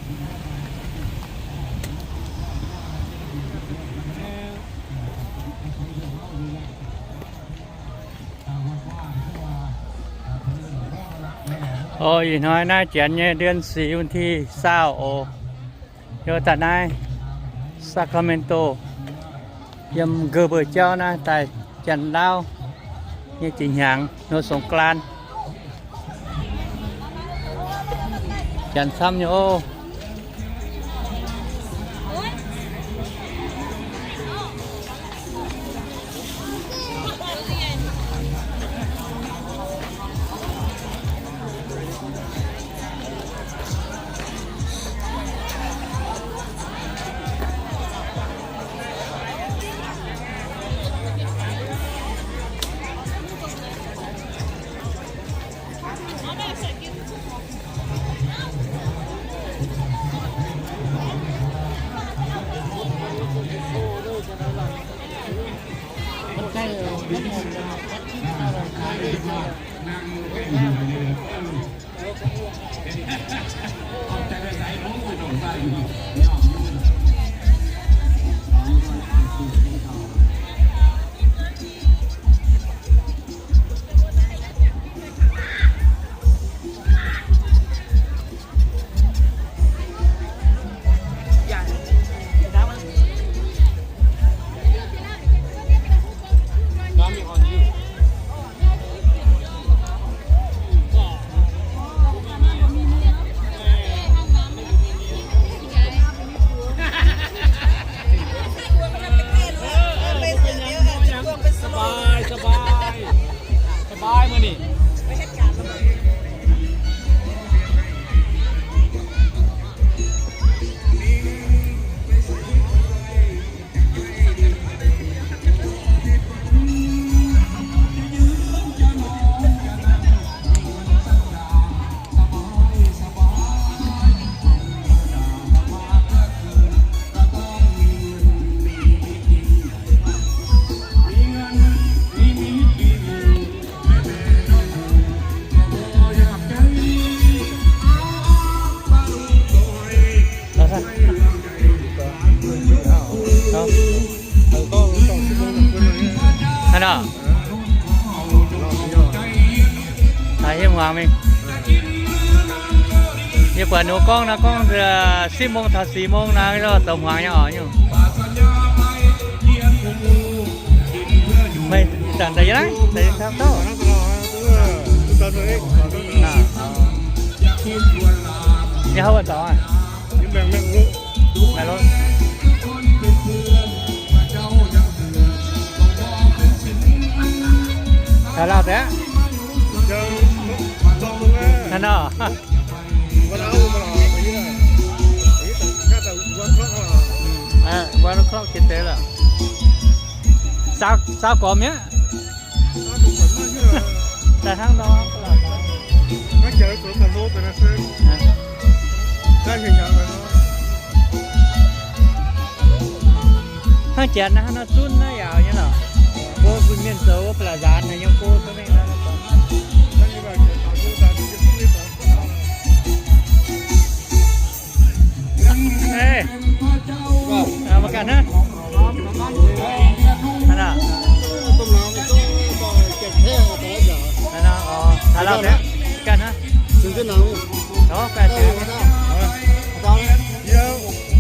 Oc, ih hnoi naaiv janx nyei เดือนสี่ วันที่ซาว oc. Yiem daaih naaiv ซาคราเมนโต yiem อำเภอ เบอร์เจ้า naaiv daaih janx-laauv nyei jiex hnyangx nor สงกรานต์ janx camv nyei oc. Hnangv nor. Yie muangx mingh. Yie buatc ninh gorngv naaiv gorngv สิบโมง taux สี่โมง naaiv zoux hmuangx nyei oc nyungc. Meih zanc daaih yie naaiv daaih yie taux gauh. Yie hopv zoux aqv. Taux lauh deix aqv. Hnangv nor. One o'clock jiex deix lorqc. Saau, saau gormx mi'aqv. Daaih hnangv nor. Hnangv janx naaiv, hnangv nor zunv naaiv yaac nyei lorqc. Mbuo mbuo mienh zoux wuov ba'laqc nzaanx naaiv nyei go.